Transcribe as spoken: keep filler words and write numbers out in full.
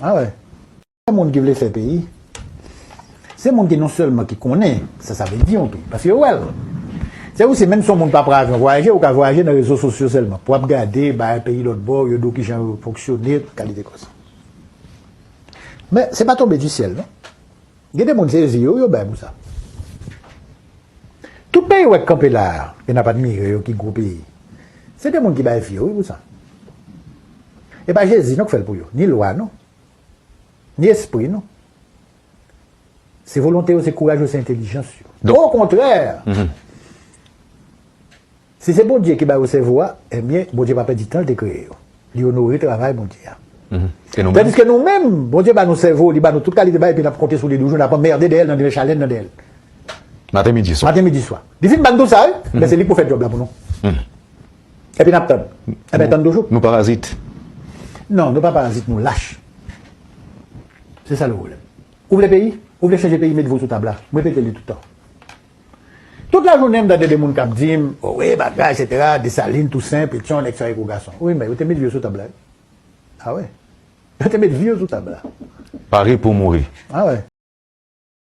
Ah ouais. Moun ki vle fè peyi, se moun ki non sèlman ki konnen sa sa vle di yon peyi, paske yo wè l. Se ou si menm si yon moun pa pran avyon vwayaje, ou ka vwayaje nan rezo sosyo sèlman pou ap gade bagay peyi lòt bò, yo di w kijan yo fonksyone, tout kalite kòs. Men se pa tonbe di syèl non. Gen de moun se vi yo yo bay pou sa. Tout peyi w wè k kanpe la a, ke n ap admire yo ki gwo peyi, se de moun ki bay vi yo wi pou sa. E pa Jezi non k fè l pou yo, ni lwa non. Ni espri non. Se volonte yo, se kouraj yo, se entelijans yo. Donk, okontrè, si se Bondye ki ba yo sèvo a, ebyen, Bondye pa pèdi tan l te kreye yo. Li onore travay Bondye a. Tandiske nou menm, Bondye ba nou sèvo, li ba nou tout kalite bagay, epi n ap konte sou li, jou n ap anmède dèyè l nan dèyè chalèn nan dèyè l. Maten, midi, swa. Maten, midi, swa. Li fin ba n tou sa, wi. Men se li k pou fè djòb la pou nou. Epi n ap tann. Ebyen, tann toujou. Nou parazit. Non, nou pa parazit, nou lach. Se sa le pwoblèm. Ou vle peyi? Ou vle chanje peyi, met vi w sou tab la. M repete li toutan. Tout lajounen, m tande de moun k ap di m, o wi, bagay, etsetera, Desalin, Tousen, Petyon, nèg sa yo gwo gason. Wi, men yo te met vi yo sou tab la, wi. Ah ouais. Yo te met vi yo sou tab la. Pare pou mouri. Ah ouais.